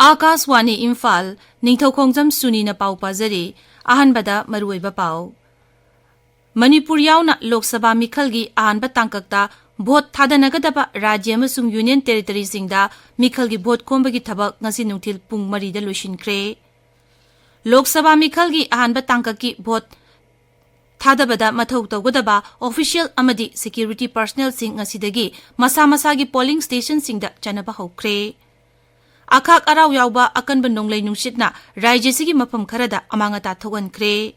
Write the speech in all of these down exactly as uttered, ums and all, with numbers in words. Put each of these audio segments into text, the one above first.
ꯑꯥꯀꯥꯁꯋꯥꯅꯤ ꯏꯝꯐꯥꯜ, ꯅꯤꯡꯊꯧꯈꯣꯡꯖꯝ ꯁꯨꯅꯤꯅ ꯄꯥꯎ ꯄꯥꯖꯔꯤ꯫ ꯑꯍꯥꯟꯕꯗ ꯃꯔꯨꯑꯣꯏꯕ ꯄꯥꯎ꯫ ꯃꯅꯤꯄꯨꯔ ꯌꯥꯎꯅ ꯂꯣꯛ ꯁꯚꯥ ꯃꯤꯈꯜꯒꯤ ꯑꯍꯥꯟꯕ ꯇꯥꯡꯀꯛꯇ ꯚꯣꯠ ꯊꯥꯗꯅꯒꯗꯕ ꯔꯥꯖ꯭ꯌ ꯑꯃꯁꯨꯡ ꯌꯨꯅꯤꯌꯟ ꯇꯦꯔꯤꯇꯣꯔꯤꯁꯤꯡꯗ ꯃꯤꯈꯜꯒꯤ ꯚꯣꯠ ꯈꯣꯝꯕꯒꯤ ꯊꯕꯛ ꯉꯁꯤ ꯅꯨꯡꯊꯤꯜ ꯄꯨꯡ ꯃꯔꯤꯗ ꯂꯣꯏꯁꯤꯟꯈ꯭ꯔꯦ꯫ ꯂꯣꯛ ꯁꯚꯥ ꯃꯤꯈꯜꯒꯤ ꯑꯍꯥꯟꯕ ꯇꯥꯡꯀꯛꯀꯤ ꯚꯣꯠ ꯊꯥꯗꯕꯗ ꯃꯊꯧ ꯇꯧꯒꯗꯕ ꯑꯣꯐꯤꯁꯤꯌꯦꯜ ꯑꯃꯗꯤ ꯁꯦꯀ꯭ꯌꯨꯔꯤꯇꯤ ꯄꯔꯁꯅꯦꯜꯁꯤꯡ ꯉꯁꯤꯗꯒꯤ ꯃꯁꯥ ꯃꯁꯥꯒꯤ ꯄꯣꯂꯤꯡ ꯁ꯭ꯇꯦꯁꯟꯁꯤꯡꯗ ꯆꯠꯅꯕ ꯍꯧꯈ꯭ꯔꯦ꯫ ꯑꯈꯥꯛ ꯑꯔꯥꯎ ꯌꯥꯎꯕ ꯑꯀꯟꯕ ꯅꯣꯡꯂꯩ ꯅꯨꯡꯁꯤꯠꯅ ꯔꯥꯖ꯭ꯌꯁꯤꯒꯤ ꯃꯐꯝ ꯈꯔꯗ ꯑꯃꯥꯡ ꯑꯇꯥ ꯊꯣꯛꯍꯟꯈ꯭ꯔꯦ꯫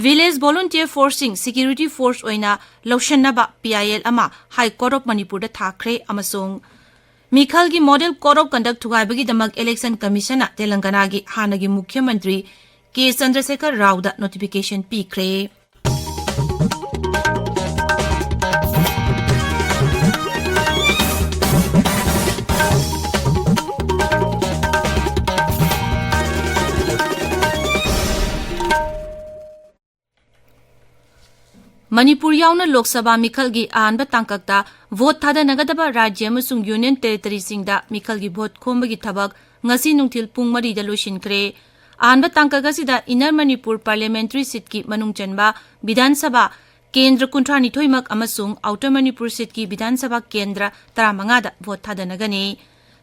ꯚꯤꯂꯦꯖ ꯚꯣꯂꯨꯟꯇꯤꯌꯔ ꯐꯣꯔꯁꯁꯤꯡ ꯁꯦꯀ꯭ꯌꯨꯔꯤꯇꯤ ꯐꯣꯔꯁ ꯑꯣꯏꯅ ꯂꯧꯁꯤꯟꯅꯕ ꯄꯤ ꯑꯥꯏ ꯑꯦꯜ ꯑꯃ ꯍꯥꯏ ꯀꯣꯔꯠ ꯑꯣꯐ ꯃꯅꯤꯄꯨꯔꯗ ꯊꯥꯈ꯭ꯔꯦ ꯑꯃꯁꯨꯡ ꯃꯤꯈꯜꯒꯤ ꯃꯣꯗꯦꯜ ꯀꯣꯗ ꯑꯣꯐ ꯀꯟꯗꯛ ꯊꯨꯒꯥꯏꯕꯒꯤꯗꯃꯛ ꯏꯂꯦꯛꯁꯟ ꯀꯃꯤꯁꯟꯅ ꯇꯦꯂꯪꯒꯅꯥꯒꯤ ꯍꯥꯟꯅꯒꯤ ꯃꯨꯈ꯭ꯌ ꯃꯟꯇ꯭ꯔꯤ ꯀꯦ ꯆꯟꯗ꯭ꯔꯁꯦꯈꯔ ꯔꯥꯎꯗ ꯅꯣꯇꯤꯐꯤꯀꯦꯁꯟ ꯄꯤꯈ꯭ꯔꯦ꯫ ꯃꯅꯤꯄꯨꯔ ꯌꯥꯎꯅ ꯂꯣꯛ ꯁꯚꯥ ꯃꯤꯈꯜꯒꯤ ꯑꯍꯥꯟꯕ ꯇꯥꯡꯀꯛꯇ ꯚꯣꯠ ꯊꯥꯗꯅꯒꯗꯕ ꯔꯥꯖ꯭ꯌ ꯑꯃꯁꯨꯡ ꯌꯨꯅꯤꯌꯟ ꯇꯦꯔꯤꯇꯣꯔꯤꯁꯤꯡꯗ ꯃꯤꯈꯜꯒꯤ ꯚꯣꯠ ꯈꯣꯝꯕꯒꯤ ꯊꯕꯛ ꯉꯁꯤ ꯅꯨꯡꯊꯤꯜ ꯄꯨꯡ ꯃꯔꯤꯗ ꯂꯣꯏꯁꯤꯟꯈ꯭ꯔꯦ꯫ ꯑꯍꯥꯟꯕ ꯇꯥꯡꯀꯛ ꯑꯁꯤꯗ ꯏꯟꯅꯔ ꯃꯅꯤꯄꯨꯔ ꯄꯥꯔꯂꯤꯌꯥꯃꯦꯟꯇꯔꯤ ꯁꯤꯠꯀꯤ ꯃꯅꯨꯡ ꯆꯟꯕ ꯕꯤꯙꯥꯟ ꯁꯚꯥ ꯀꯦꯟꯗ꯭ꯔ ꯀꯨꯟꯊ꯭ꯔꯥ ꯅꯤꯊꯣꯏꯃꯛ ꯑꯃꯁꯨꯡ ꯑꯥꯎꯇꯔ ꯃꯅꯤꯄꯨꯔ ꯁꯤꯠꯀꯤ ꯕꯤꯙꯥꯟ ꯁꯚꯥ ꯀꯦꯟꯗ꯭ꯔ ꯇꯔꯥꯃꯉꯥꯗ ꯚꯣꯠ ꯊꯥꯗꯅꯒꯅꯤ꯫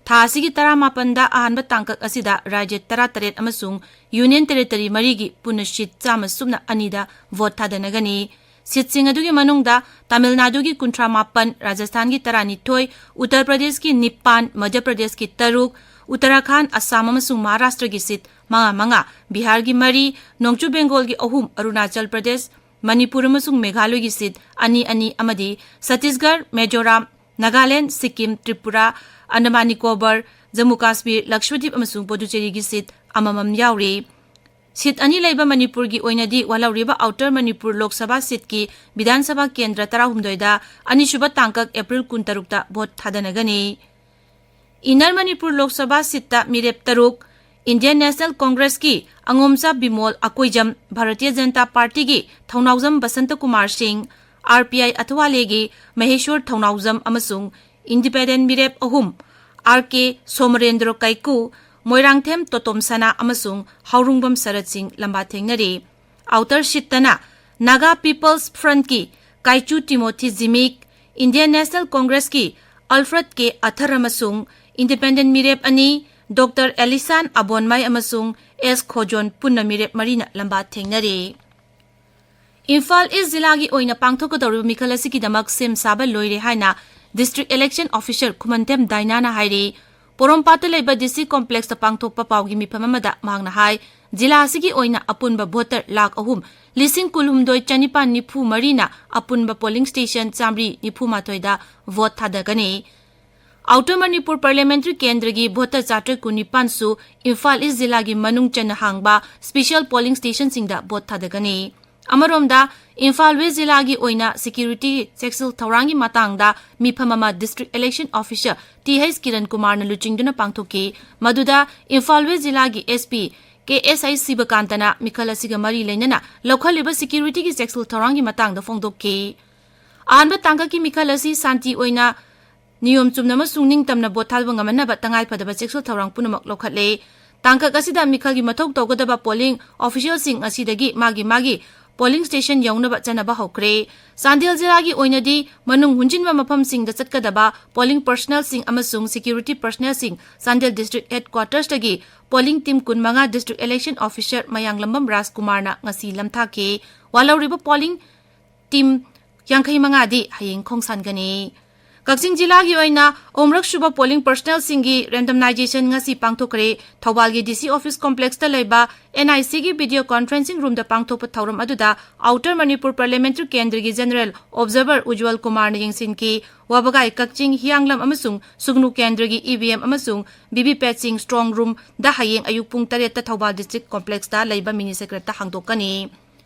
ꯊꯥ ꯑꯁꯤꯒꯤ ꯇꯔꯥꯃꯥꯄꯟꯗ ꯑꯍꯥꯟꯕ ꯇꯥꯡꯀꯛ ꯑꯁꯤꯗ ꯔꯥꯖ꯭ꯌ ꯇꯔꯥꯇꯔꯦꯠ ꯑꯃꯁꯨꯡ ꯌꯨꯅꯤꯌꯟ ꯇꯦꯔꯤꯇꯣꯔꯤ ꯃꯔꯤꯒꯤ ꯄꯨꯟꯅ ꯁꯤꯠ ꯆꯥꯝꯃ ꯁꯨꯞꯅ ꯑꯅꯤꯗ ꯚꯣꯠ ꯊꯥꯗꯅꯒꯅꯤ꯫ ꯁꯤꯠꯁꯤꯡ ꯑꯗꯨꯒꯤ ꯃꯅꯨꯡꯗ ꯇꯥꯃꯤꯜ ꯅꯥꯗꯨꯒꯤ ꯀꯨꯟꯊ꯭ꯔꯥ ꯃꯥꯄꯟ, ꯔꯥꯖꯁꯊꯥꯟꯒꯤ ꯇꯔꯥꯅꯤꯊꯣꯏ, ꯎꯠꯇꯔ ꯄ꯭ꯔꯗꯦꯁꯀꯤ ꯅꯤꯄꯥꯟ, ꯃꯙ꯭ꯌ ꯄ꯭ꯔꯗꯦꯁꯀꯤ ꯇꯔꯨꯛ, ꯎꯠꯇꯔꯥꯈꯥꯟ, ꯑꯁꯥꯝ ꯑꯃꯁꯨꯡ ꯃꯍꯥꯔꯥꯁꯇ꯭ꯔꯒꯤ ꯁꯤꯠ ꯃꯉꯥ ꯃꯉꯥ, ꯕꯤꯍꯥꯔꯒꯤ ꯃꯔꯤ, ꯅꯣꯡꯆꯨꯞ ꯕꯦꯡꯒꯣꯜꯒꯤ ꯑꯍꯨꯝ, ꯑꯔꯨꯅꯥꯆꯜ ꯄ꯭ꯔꯗꯦꯁ, ꯃꯅꯤꯄꯨꯔ ꯑꯃꯁꯨꯡ ꯃꯦꯘꯥꯂꯌꯒꯤ ꯁꯤꯠ ꯑꯅꯤ ꯑꯅꯤ ꯑꯃꯗꯤ ꯁꯠꯇꯤꯁꯒꯔ, ꯃꯤꯖꯣꯔꯥꯝ, ꯅꯥꯒꯥꯂꯦꯟ, ꯁꯤꯛꯀꯤꯝ, ꯇ꯭ꯔꯤꯄꯨꯔꯥ, ꯑꯟꯗꯃꯥꯟ ꯅꯤꯀꯣꯕꯔ, ꯖꯝꯃꯨ ꯀꯥꯁꯃꯤꯔ, ꯂꯛꯁꯗ꯭ꯋꯤꯞ ꯑꯃꯁꯨꯡ ꯄꯨꯗꯨꯆꯦꯔꯤꯒꯤ ꯁꯤꯠ ꯑꯃꯃꯝ ꯌꯥꯎꯔꯤ꯫ ꯁꯤꯠ ꯑꯅꯤ ꯂꯩꯕ ꯃꯅꯤꯄꯨꯔꯒꯤ ꯑꯣꯏꯅꯗꯤ ꯋꯥꯠꯍꯧꯔꯤꯕ ꯑꯥꯎꯇꯔ ꯃꯅꯤꯄꯨꯔ ꯂꯣꯛ ꯁꯚꯥ ꯁꯤꯠꯀꯤ ꯕꯤꯙꯥꯟ ꯁꯚꯥ ꯀꯦꯟꯗ꯭ꯔ ꯇꯔꯥꯍꯨꯝꯗꯣꯏꯗ ꯑꯅꯤꯁꯨꯕ ꯇꯥꯡꯀꯛ ꯑꯦꯄ꯭ꯔꯤꯜ ꯀꯨꯟꯇꯔꯨꯛꯇ ꯚꯣꯠ ꯊꯥꯗꯅꯒꯅꯤ꯫ ꯏꯟꯅꯔ ꯃꯅꯤꯄꯨꯔ ꯂꯣꯛ ꯁꯚꯥ ꯁꯤꯠꯇ ꯃꯤꯔꯦꯞ ꯇꯔꯨꯛ, ꯏꯟꯗꯤꯌꯟ ꯅꯦꯁꯅꯦꯜ ꯀꯣꯡꯒ꯭ꯔꯦꯁꯀꯤ ꯑꯉꯣꯝꯆꯥ ꯕꯤꯃꯣꯜ ꯑꯀꯣꯏꯖꯝ, ꯚꯥꯔꯇꯤꯌ ꯖꯅꯇꯥ ꯄꯥꯔꯇꯤꯒꯤ ꯊꯧꯅꯥꯎꯖꯝ ꯕꯁꯟꯇ ꯀꯨꯃꯥꯔ ꯁꯤꯡ, ꯑꯥꯔ ꯄꯤ ꯑꯥꯏ ꯑꯊꯋꯥꯂꯦꯒꯤ ꯃꯍꯦꯁꯣꯔ ꯊꯧꯅꯥꯎꯖꯝ ꯑꯃꯁꯨꯡ ꯏꯟꯗꯤꯄꯦꯟꯗꯦꯟꯠ ꯃꯤꯔꯦꯞ ꯑꯍꯨꯝ, ꯑꯥꯔ ꯀꯦ ꯁꯣꯃꯔꯦꯟꯗ꯭ꯔꯣ ꯀꯩꯀꯨ, ꯃꯣꯏꯔꯥꯡꯊꯦꯝ ꯇꯣꯇꯣꯝ ꯁꯅꯥ ꯑꯃꯁꯨꯡ ꯍꯥꯎꯔꯨꯡꯕꯝ ꯁꯔꯠ ꯁꯤꯡ ꯂꯝꯕꯥ ꯊꯦꯡꯅꯔꯦ꯫ ꯑꯥꯎꯇꯔ ꯁꯤꯠꯇꯅ ꯅꯥꯒꯥ ꯄꯤꯄꯜꯁ ꯐ꯭ꯔꯟꯠꯀꯤ Kaichu Timothy Zimik, Indian national ꯀꯣꯡꯒ꯭ꯔꯦꯁꯀꯤ ꯑꯜꯐ꯭ꯔꯦꯗ ꯀꯦ ꯑꯊꯔ ꯑꯃꯁꯨꯡ ꯏꯟꯗꯤꯄꯦꯟꯗꯦꯟꯠ ꯃꯤꯔꯦꯞ ꯑꯅꯤ, ꯗꯣꯛꯇꯔ ꯑꯦꯂꯤꯁꯥꯟ ꯑꯕꯣꯟꯃꯥꯏ ꯑꯃꯁꯨꯡ ꯑꯦꯁ ꯈꯣꯖꯣꯟ ꯄꯨꯟꯅ ꯃꯤꯔꯦꯞ ꯃꯔꯤꯅ ꯂꯝꯕꯥ ꯊꯦꯡꯅꯔꯦ꯫ ꯏꯝꯐꯥꯜ ꯏꯁ ꯖꯤꯂꯥꯒꯤ ꯑꯣꯏꯅ ꯄꯥꯡꯊꯣꯛꯀꯗꯧꯔꯤꯕ ꯃꯤꯈꯜ ꯑꯁꯤꯒꯤꯗꯃꯛ ꯁꯦꯝ ꯁꯥꯕ ꯂꯣꯏꯔꯦ ꯍꯥꯏꯅ ꯗꯤꯁꯇ꯭ꯔꯤꯛ ꯏꯂꯦꯛꯁꯟ ꯑꯣꯐꯤꯁꯔ ꯈꯨꯃꯟꯊꯦꯝ ꯗꯥꯏꯅꯥꯅ ꯍꯥꯏꯔꯤ꯫ ꯄꯣꯔꯣꯝꯄꯥꯠꯇ ꯂꯩꯕ ꯗꯤ ꯁꯤ ꯀꯣꯝꯄ꯭ꯂꯦꯛꯁꯇ ꯄꯥꯡꯊꯣꯛꯄ ꯄꯥꯎꯒꯤ ꯃꯤꯐꯝ ꯑꯃꯗ ꯃꯍꯥꯛꯅ ꯍꯥꯏ, ꯖꯤꯂꯥ ꯑꯁꯤꯒꯤ ꯑꯣꯏꯅ ꯑꯄꯨꯟꯕ ꯚꯣꯇꯔ ꯂꯥꯈ ꯑꯍꯨꯝ ꯂꯤꯁꯤꯡ ꯀꯨꯟꯍꯨꯝꯗꯣꯏ ꯆꯅꯤꯄꯥꯟ ꯅꯤꯐꯨ ꯃꯔꯤꯅ ꯑꯄꯨꯟꯕ ꯄꯣꯂꯤꯡ ꯁ꯭ꯇꯦꯁꯟ ꯆꯥꯃꯔꯤ ꯅꯤꯐꯨ ꯃꯥꯊꯣꯏꯗ ꯚꯣꯠ ꯊꯥꯗꯒꯅꯤ꯫ ꯑꯥꯎꯇꯔ ꯃꯅꯤꯄꯨꯔ ꯄꯥꯔꯂꯤꯌꯥꯃꯦꯟꯇꯔꯤ ꯀꯦꯟꯗ꯭ꯔꯒꯤ ꯚꯣꯇꯔ ꯆꯥꯇ꯭ꯔꯦꯠ ꯀꯨꯟꯅꯤꯄꯥꯟꯁꯨ ꯏꯝꯐꯥꯜ ꯏꯁ ꯖꯤꯂꯥꯒꯤ ꯃꯅꯨꯡ ꯆꯟꯅ ꯍꯥꯡꯕ ꯁ꯭ꯄꯦꯁꯤꯌꯦꯜ ꯄꯣꯂꯤꯡ ꯁ꯭ꯇꯦꯁꯟꯁꯤꯡꯗ ꯚꯣꯠ ꯊꯥꯗꯒꯅꯤ꯫ ꯑꯃꯔꯣꯝꯗ, ꯏꯝꯐꯥꯜ ꯋꯦꯁ ꯖꯤꯂꯥꯒꯤ ꯑꯣꯏꯅ ꯁꯦꯀ꯭ꯌꯨꯔꯤꯇꯤ ꯆꯦꯛꯁꯤꯜ ꯊꯧꯔꯥꯡꯒꯤ ꯃꯇꯥꯡꯗ ꯃꯤꯐꯝ ꯑꯃ district election officer T H Kiran ꯀꯨꯃꯥꯔꯅ ꯂꯨꯆꯤꯡꯗꯨꯅ ꯄꯥꯡꯊꯣꯛꯈꯤ꯫ ꯃꯗꯨꯗ ꯏꯝꯐꯥꯜ ꯋꯦꯁ ꯖꯤꯂꯥꯒꯤ ꯑꯦꯁ ꯄꯤ ꯀꯦ ꯑꯦꯁ ꯑꯥꯏ ꯁꯤꯕꯀꯥꯟꯇꯅ ꯃꯤꯈꯜ ꯑꯁꯤꯒ ꯃꯔꯤ ꯂꯩꯅꯅ ꯂꯧꯈꯠꯂꯤꯕ ꯁꯦꯀ꯭ꯌꯨꯔꯤꯇꯤꯒꯤ ꯆꯦꯛꯁꯤꯜ ꯊꯧꯔꯥꯡꯒꯤ ꯃꯇꯥꯡꯗ ꯐꯣꯡꯗꯣꯛꯈꯤ꯫ ꯑꯍꯥꯟꯕ ꯇꯥꯡꯀꯛꯀꯤ ꯃꯤꯈꯜ ꯑꯁꯤ ꯁꯥꯟꯇꯤ ꯑꯣꯏꯅ ꯅꯤꯌꯣꯝ ꯆꯨꯝꯅ ꯑꯃꯁꯨꯡ ꯅꯤꯡꯇꯝꯅ ꯚꯣꯠ ꯊꯥꯗꯕ ꯉꯝꯍꯟꯅꯕ ꯇꯉꯥꯏꯐꯗꯕ ꯆꯦꯛꯁꯤꯜ ꯊꯧꯔꯥꯡ ꯄꯨꯝꯅꯃꯛ ꯂꯧꯈꯠꯂꯦ꯫ ꯇꯥꯡꯀꯛ ꯑꯁꯤꯗ ꯃꯤꯈꯜꯒꯤ ꯃꯊꯧ ꯇꯧꯒꯗꯕ ꯄꯣꯂꯤꯡ ꯑꯣꯐꯤꯁꯤꯌꯦꯜꯁꯤꯡ ꯉꯁꯤꯗꯒꯤ ꯃꯥꯒꯤ ꯃꯥꯒꯤ ꯄꯣꯂꯤꯡ ꯁ꯭ꯇꯦꯁꯟ ꯌꯧꯅꯕ ꯆꯠꯅꯕ ꯍꯧꯈ꯭ꯔꯦ꯫ ꯆꯥꯟꯗꯦꯜ ꯖꯤꯂꯥꯒꯤ ꯑꯣꯏꯅꯗꯤ ꯃꯅꯨꯡ ꯍꯨꯟꯖꯤꯟꯕ ꯃꯐꯝꯁꯤꯡꯗ ꯆꯠꯀꯗꯕ ꯄꯣꯂꯤꯡ ꯄꯔꯁꯅꯦꯜꯁꯤꯡ ꯑꯃꯁꯨꯡ ꯁꯦꯀ꯭ꯌꯨꯔꯤꯇꯤ ꯄꯔꯁꯅꯦꯜꯁꯤꯡ ꯆꯥꯟꯗꯦꯜ ꯗꯤꯁꯇ꯭ꯔꯤꯛ ꯍꯦꯗꯀ꯭ꯋꯥꯇꯔꯁꯇꯒꯤ ꯄꯣꯂꯤꯡ ꯇꯤꯝ ꯀꯨꯟꯃꯉꯥ ꯗꯤꯁꯇ꯭ꯔꯤꯛ ꯏꯂꯦꯛꯁꯟ ꯑꯣꯐꯤꯁꯔ ꯃꯌꯥꯡꯂꯝꯕꯝ ꯔꯥꯖꯀꯨꯃꯥꯔꯅ ꯉꯁꯤ ꯂꯝꯊꯥꯈꯤ꯫ ꯋꯥꯜꯍꯧꯔꯤꯕ ꯄꯣꯂꯤꯡ ꯇꯤꯝ ꯌꯥꯡꯈꯩ ꯃꯉꯥꯗꯤ ꯍꯌꯦꯡ ꯈꯣꯡꯁꯥꯟꯒꯅꯤ꯫ ꯀꯛꯆꯤꯡ ꯖꯤꯂꯥꯒꯤ ꯑꯣꯏꯅ ꯑꯍꯨꯝꯔꯛ ꯁꯨꯕ ꯄꯣꯂꯤꯡ ꯄꯔꯁꯅꯦꯜꯁꯤꯡꯒꯤ ꯔꯦꯟꯗꯝꯅꯥꯏꯖꯦꯁꯟ ꯉꯁꯤ ꯄꯥꯡꯊꯣꯛꯈ꯭ꯔꯦ꯫ ꯊꯧꯕꯥꯜꯒꯤ ꯗꯤ ꯁꯤ ꯑꯣꯐꯤꯁ ꯀꯣꯝꯄ꯭ꯂꯦꯛꯁꯇ ꯂꯩꯕ ꯑꯦꯟ ꯑꯥꯏ ꯁꯤꯒꯤ ꯚꯤꯗꯤꯑꯣ ꯀꯣꯟꯐ꯭ꯔꯦꯟꯁꯤꯡ ꯔꯨꯝꯗ ꯄꯥꯡꯊꯣꯛꯄ ꯊꯧꯔꯝ ꯑꯗꯨꯗ ꯑꯥꯎꯇꯔ ꯃꯅꯤꯄꯨꯔ ꯄꯥꯔꯂꯤꯌꯥꯃꯦꯟꯇꯔꯤ ꯀꯦꯟꯗ꯭ꯔꯒꯤ ꯖꯦꯅꯔꯦꯜ ꯑꯣꯕꯖꯔꯚꯔ ꯎꯖ꯭ꯋꯜ ꯀꯨꯃꯥꯔꯅ ꯌꯦꯡꯁꯤꯟꯈꯤ꯫ ꯋꯥꯕꯒꯥꯏ, ꯀꯛꯆꯤꯡ, ꯍꯤꯌꯥꯡꯂꯝ ꯑꯃꯁꯨꯡ ꯁꯨꯒꯅꯨ ꯀꯦꯟꯗ꯭ꯔꯒꯤ ꯏ ꯚꯤ ꯑꯦꯝ ꯑꯃꯁꯨꯡ ꯚꯤ ꯚꯤ ꯄꯦꯠꯁꯤꯡ ꯁ꯭ꯇ꯭ꯔꯣꯡ ꯔꯨꯝꯗ ꯍꯌꯦꯡ ꯑꯌꯨꯛ ꯄꯨꯡ ꯇꯔꯦꯠꯇ ꯊꯧꯕꯥꯜ ꯗꯤꯁꯇ꯭ꯔꯤꯛ ꯀꯣꯝꯄ꯭ꯂꯦꯛꯁꯇ ꯂꯩꯕ ꯃꯤꯅꯤ ꯁꯦꯀ꯭ꯔꯦꯠꯇ ꯍꯥꯡꯗꯣꯛꯀꯅꯤ꯫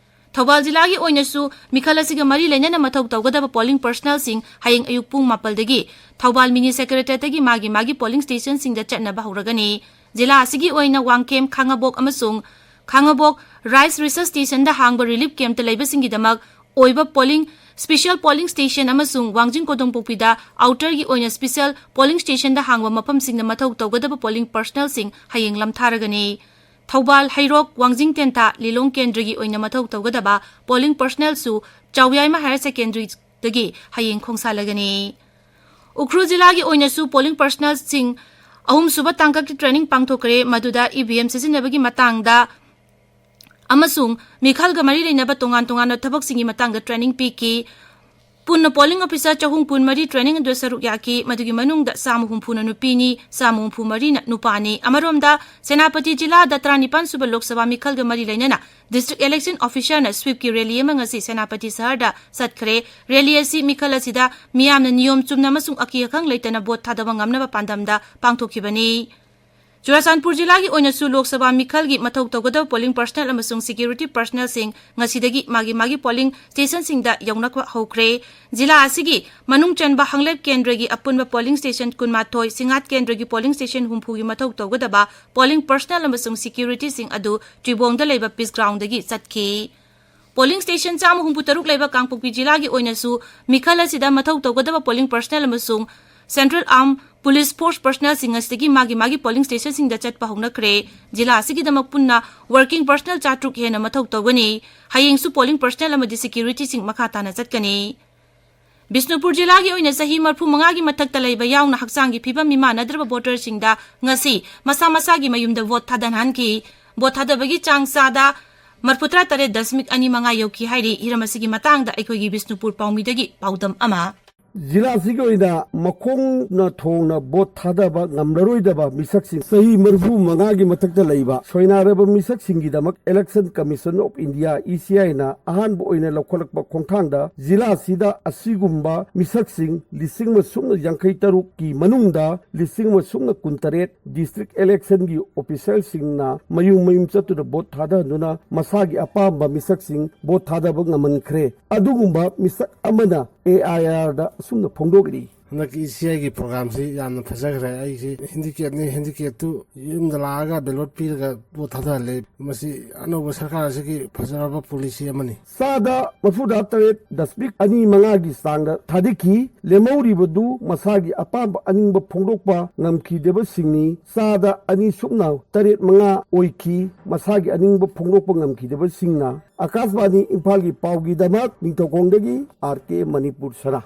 ꯊꯧꯕꯥꯜ ꯖꯤꯂꯥꯒꯤ ꯑꯣꯏꯅꯁꯨ ꯃꯤꯈꯜ ꯑꯁꯤꯒ ꯃꯔꯤ ꯂꯩꯅꯅ ꯃꯊꯧ ꯇꯧꯒꯗꯕ ꯄꯣꯂꯤꯡ ꯄꯔꯁꯅꯦꯜꯁꯤꯡ ꯍꯌꯦꯡ ꯑꯌꯨꯛ ꯄꯨꯡ ꯃꯥꯄꯜꯗꯒꯤ ꯊꯧꯕꯥꯜ ꯃꯤꯅꯤ ꯁꯦꯀ꯭ꯔꯦꯇꯦꯔꯤꯌꯦꯠꯇꯒꯤ ꯃꯥꯒꯤ ꯃꯥꯒꯤ ꯄꯣꯂꯤꯡ ꯁ꯭ꯇꯦꯁꯟꯁꯤꯡꯗ ꯆꯠꯅꯕ ꯍꯧꯔꯒꯅꯤ꯫ ꯖꯤꯂꯥ ꯑꯁꯤꯒꯤ ꯑꯣꯏꯅ ꯋꯥꯡꯈꯦꯝ, ꯈꯥꯉꯕꯣꯛ ꯑꯃꯁꯨꯡ ꯈꯥꯉꯕꯣꯛ ꯔꯥꯏꯁ ꯔꯤꯁꯔꯁ ꯁ꯭ꯇꯦꯁꯟꯗ ꯍꯥꯡꯕ ꯔꯤꯂꯤꯐ ꯀꯦꯝꯞꯇ ꯂꯩꯕꯁꯤꯡꯒꯤꯗꯃꯛ ꯑꯣꯏꯕ ꯄꯣꯂꯤꯡ Special Polling Station ꯑꯃꯁꯨꯡ ꯋꯥꯡꯖꯤꯡ ꯀꯣꯗꯣꯡꯄꯣꯛꯄꯤꯗ Outerꯒꯤ ꯑꯣꯏꯅ Special Polling Stationꯗ ꯍꯥꯡꯕ ꯃꯐꯝꯁꯤꯡꯗ ꯃꯊꯧ ꯇꯧꯒꯗꯕ polling personnelꯁꯤꯡ ꯍꯌꯦꯡ ꯂꯝꯊꯥꯔꯒꯅꯤ꯫ ꯊꯧꯕꯥꯜ, ꯍꯩꯔꯣꯛ, ꯋꯥꯡꯖꯤꯡ ꯇꯦꯟꯊꯥ, ꯂꯤꯂꯣꯡ ꯀꯦꯟꯗ꯭ꯔꯒꯤ ꯑꯣꯏꯅ ꯃꯊꯧ ꯇꯧꯒꯗꯕ polling personnelꯁꯨ ꯆꯥꯎꯌꯥꯏꯃ Higher Secondaryꯗꯒꯤ ꯍꯌꯦꯡ ꯈꯣꯡꯁꯥꯜꯂꯒꯅꯤ꯫ ꯎꯈ꯭ꯔꯨꯜ ꯖꯤꯂꯥꯒꯤ ꯑꯣꯏꯅꯁꯨ polling personnelꯁꯤꯡ ꯑꯍꯨꯝꯁꯨꯕ ꯇꯥꯡꯀꯛꯀꯤ training ꯄꯥꯡꯊꯣꯛꯈ꯭ꯔꯦ, ꯃꯗꯨꯗ EVM ꯁꯤꯖꯤꯟꯅꯕꯒꯤ ꯃꯇꯥꯡꯗ ꯑꯃꯁꯨꯡ ꯃꯤꯈꯜꯒ ꯃꯔꯤ ꯂꯩꯅꯕ ꯇꯣꯉꯥꯟ ꯇꯣꯉꯥꯟꯕ ꯊꯕꯛꯁꯤꯡꯒꯤ ꯃꯇꯥꯡꯗ training ꯄꯤꯈꯤ꯫ ꯄꯨꯟꯅ polling officer ꯆꯍꯨꯝ ꯀꯨꯟꯃꯔꯤ training ꯑꯗꯨꯗ ꯁꯔꯨꯛ ꯌꯥꯈꯤ, ꯃꯗꯨꯒꯤ ꯃꯅꯨꯡꯗ ꯆꯥꯝꯃ ꯍꯨꯝꯐꯨꯅ ꯅꯨꯄꯤꯅꯤ, ꯆꯥꯝꯃ ꯍꯨꯝꯐꯨ ꯃꯔꯤꯅ ꯅꯨꯄꯥꯅꯤ꯫ ꯑꯃꯔꯣꯝꯗ, ꯁꯦꯅꯥꯄꯇꯤ ꯖꯤꯂꯥꯗ ꯇꯔꯥꯅꯤꯄꯥꯟ ꯁꯨꯕ ꯂꯣꯛ ꯁꯚꯥ ꯃꯤꯈꯜꯒ ꯃꯔꯤ ꯂꯩꯅꯅ District Election Officerꯅ sweepꯀꯤ rally ꯑꯃ ꯉꯁꯤ ꯁꯦꯅꯥꯄꯇꯤ ꯁꯍꯔꯗ ꯆꯠꯈ꯭ꯔꯦ꯫ Rally ꯑꯁꯤ ꯃꯤꯈꯜ ꯑꯁꯤꯗ ꯃꯤꯌꯥꯝꯅ ꯅꯤꯌꯣꯝ ꯆꯨꯝꯅ ꯑꯃꯁꯨꯡ ꯑꯀꯤ ꯑꯈꯪ ꯂꯩꯇꯅ vote ꯊꯥꯗꯕ ꯉꯝꯅꯕ ꯄꯥꯟꯗꯝꯗ ꯄꯥꯡꯊꯣꯛꯈꯤꯕꯅꯤ꯫ ꯆꯨꯔꯥꯆꯥꯟꯄꯨꯔ ꯖꯤꯂꯥꯒꯤ ꯑꯣꯏꯅꯁꯨ ꯂꯣꯛ ꯁꯚꯥ ꯃꯤꯈꯜꯒꯤ ꯃꯊꯧ ꯇꯧꯒꯗꯕ polling personnel ꯑꯃꯁꯨꯡ security personnelꯁꯤꯡ ꯉꯁꯤꯗꯒꯤ ꯃꯥꯒꯤ ꯃꯥꯒꯤ polling stationꯁꯤꯡꯗ ꯌꯧꯅꯕ ꯍꯧꯈ꯭ꯔꯦ꯫ ꯖꯤꯂꯥ ꯑꯁꯤꯒꯤ ꯃꯅꯨꯡ ꯆꯟꯕ ꯍꯪꯂꯦꯞ ꯀꯦꯟꯗ꯭ꯔꯒꯤ ꯑꯄꯨꯟꯕ polling station ꯀꯨꯟꯃꯥꯊꯣꯏ, ꯁꯤꯡꯉꯥꯠ ꯀꯦꯟꯗ꯭ꯔꯒꯤ polling station ꯍꯨꯝꯐꯨꯒꯤ ꯃꯊꯧ ꯇꯧꯒꯗꯕ polling personnel ꯑꯃꯁꯨꯡ securityꯁꯤꯡ ꯑꯗꯨ ꯆꯨꯏꯕꯣꯡꯗ ꯂꯩꯕ peace groundꯗꯒꯤ ꯆꯠꯈꯤ꯫ Polling station ꯆꯥꯝꯃ ꯍꯨꯝꯐꯨ ꯇꯔꯨꯛ ꯂꯩꯕ ꯀꯥꯡꯄꯣꯛꯄꯤ ꯖꯤꯂꯥꯒꯤ ꯑꯣꯏꯅꯁꯨ ꯃꯤꯈꯜ ꯑꯁꯤꯗ ꯃꯊꯧ ꯇꯧꯒꯗꯕ polling personnel ꯑꯃꯁꯨꯡ Central Armed Police Force personnelꯁꯤꯡ ꯉꯁꯤꯗꯒꯤ ꯃꯥꯒꯤ ꯃꯥꯒꯤ polling stationꯁꯤꯡꯗ ꯆꯠꯄ ꯍꯧꯅꯈ꯭ꯔꯦ꯫ ꯖꯤꯂꯥ ꯑꯁꯤꯒꯤꯗꯃꯛ ꯄꯨꯟꯅ working personnel ꯆꯥꯇ꯭ꯔꯨꯛ ꯍꯦꯟꯅ ꯃꯊꯧ ꯇꯧꯒꯅꯤ꯫ ꯍꯌꯦꯡꯁꯨ polling personnel ꯑꯃꯗꯤ securityꯁꯤꯡ ꯃꯈꯥ ꯇꯥꯅ ꯆꯠꯀꯅꯤ꯫ ꯕꯤꯁꯅꯨꯄꯨꯔ ꯖꯤꯂꯥꯒꯤ ꯑꯣꯏꯅ ꯆꯍꯤ ꯃꯔꯤꯐꯨ ꯃꯉꯥꯒꯤ ꯃꯊꯛꯇ ꯂꯩꯕ ꯌꯥꯎꯅ ꯍꯛꯆꯥꯡꯒꯤ ꯐꯤꯕꯝ ꯃꯤꯃꯥꯟꯅꯗ꯭ꯔꯕ voterꯁꯤꯡꯗ ꯉꯁꯤ ꯃꯁꯥ ꯃꯁꯥꯒꯤ ꯃꯌꯨꯝꯗ vote ꯊꯥꯗꯍꯟꯍꯟꯈꯤ꯫ Vote ꯊꯥꯗꯕꯒꯤ ꯆꯥꯡ ꯆꯥꯗ ꯃꯔꯤꯐꯨꯇꯔꯥ ꯇꯔꯦꯠ ꯗꯁꯃꯤꯛ ꯑꯅꯤ ꯃꯉꯥ ꯌꯧꯈꯤ ꯍꯥꯏꯔꯤ꯫ ꯍꯤꯔꯝ ꯑꯁꯤꯒꯤ ꯃꯇꯥꯡꯗ ꯑꯩꯈꯣꯏꯒꯤ ꯕꯤꯁꯅꯨꯄꯨꯔ ꯄꯥꯎꯃꯤꯗꯒꯤ ꯄꯥꯎꯗꯝ ꯑꯃ꯫ ꯖꯤꯂꯥ ꯑꯁꯤꯒꯤ ꯑꯣꯏꯅ ꯃꯈꯣꯡꯅ ꯊꯣꯡꯅ vote ꯊꯥꯗꯕ ꯉꯝꯂꯔꯣꯏꯗꯕ ꯃꯤꯁꯛꯁꯤꯡ, ꯆꯍꯤ ꯃꯔꯤꯐꯨ ꯃꯉꯥꯒꯤ ꯃꯊꯛꯇ ꯂꯩꯕ ꯁꯣꯏꯅꯥꯏꯔꯕ ꯃꯤꯁꯛꯁꯤꯡꯒꯤꯗꯃꯛ Election Commission of India, ECIꯅ ꯑꯍꯥꯟꯕ ꯑꯣꯏꯅ ꯂꯧꯈꯠꯂꯛꯄ ꯈꯣꯡꯊꯥꯡꯗ ꯖꯤꯂꯥ ꯑꯁꯤꯗ ꯑꯁꯤꯒꯨꯝꯕ ꯃꯤꯁꯛꯁꯤꯡ ꯂꯤꯁꯤꯡ ꯑꯃ ꯁꯨꯞꯅ ꯌꯥꯡꯈꯩ ꯇꯔꯨꯛꯀꯤ ꯃꯅꯨꯡꯗ ꯂꯤꯁꯤꯡ ꯑꯃ ꯁꯨꯞꯅ ꯀꯨꯟꯇꯔꯦꯠ district electionꯒꯤ officialꯁꯤꯡꯅ ꯃꯌꯨꯝ ꯃꯌꯨꯝ ꯆꯠꯇꯨꯅ vote ꯊꯥꯗꯗꯨꯅ ꯃꯁꯥꯒꯤ ꯑꯄꯥꯝꯕ ꯃꯤꯁꯛꯁꯤꯡ vote ꯊꯥꯗꯕ ꯉꯝꯍꯟꯈ꯭ꯔꯦ꯫ ꯑꯗꯨꯒꯨꯝꯕ ꯃꯤꯁꯛ ꯑꯃꯅ AIRꯗ ꯑꯁꯨꯝꯅ ꯐꯣꯡꯗꯣꯛꯂꯤ꯫ ꯍꯟꯗꯛꯀꯤ ꯏ ꯁꯤ ꯑꯥꯏꯒꯤ ꯄ꯭ꯔꯣꯒ꯭ꯔꯥꯝꯁꯤ ꯌꯥꯝꯅ ꯐꯖꯈ꯭ꯔꯦ꯫ ꯑꯩꯁꯤ ꯍꯦꯟꯗꯤꯀꯦꯞꯅꯤ, ꯍꯦꯟꯗꯤꯀꯦꯞꯇꯨ ꯌꯨꯝꯗ ꯂꯥꯛꯑꯒ ꯕꯦꯂꯣꯠ ꯄꯤꯔꯒ ꯚꯣꯠ ꯊꯥꯗꯍꯜꯂꯦ꯫ ꯃꯁꯤ ꯑꯅꯧꯕ ꯁꯔꯀꯥꯔ ꯑꯁꯤꯒꯤ ꯐꯖꯔꯕ ꯄꯣꯂꯤꯁꯤ ꯑꯃꯅꯤ꯫ ꯆꯥꯗ ꯃꯔꯐꯨꯇꯔꯦꯠ ꯗꯁꯃꯤꯛ ꯑꯅꯤ ꯃꯉꯥꯒꯤ ꯆꯥꯡꯗ ꯊꯥꯗꯈꯤ꯫ ꯂꯦꯝꯍꯧꯔꯤꯕꯗꯨ ꯃꯁꯥꯒꯤ ꯑꯄꯥꯝꯕ ꯑꯅꯤꯡꯕ ꯐꯣꯡꯗꯣꯛꯄ ꯉꯝꯈꯤꯗꯕꯁꯤꯡꯅꯤ꯫ ꯆꯥꯗ ꯑꯅꯤ ꯁꯨꯞꯅ ꯇꯔꯦꯠ ꯃꯉꯥ ꯑꯣꯏꯈꯤ꯫ ꯃꯁꯥꯒꯤ ꯑꯅꯤꯡꯕ ꯐꯣꯡꯗꯣꯛꯄ ꯉꯝꯈꯤꯗꯕꯁꯤꯡꯅ꯫ ꯑꯀꯥꯁꯕꯥꯅꯤ ꯏꯝꯐꯥꯜꯒꯤ ꯄꯥꯎꯒꯤꯗꯃꯛ ꯅꯤꯡꯊꯧꯈꯣꯡꯗꯒꯤ ꯑꯥꯔ ꯀꯦ ꯃꯅꯤꯄꯨꯔ ꯁꯅꯥ꯫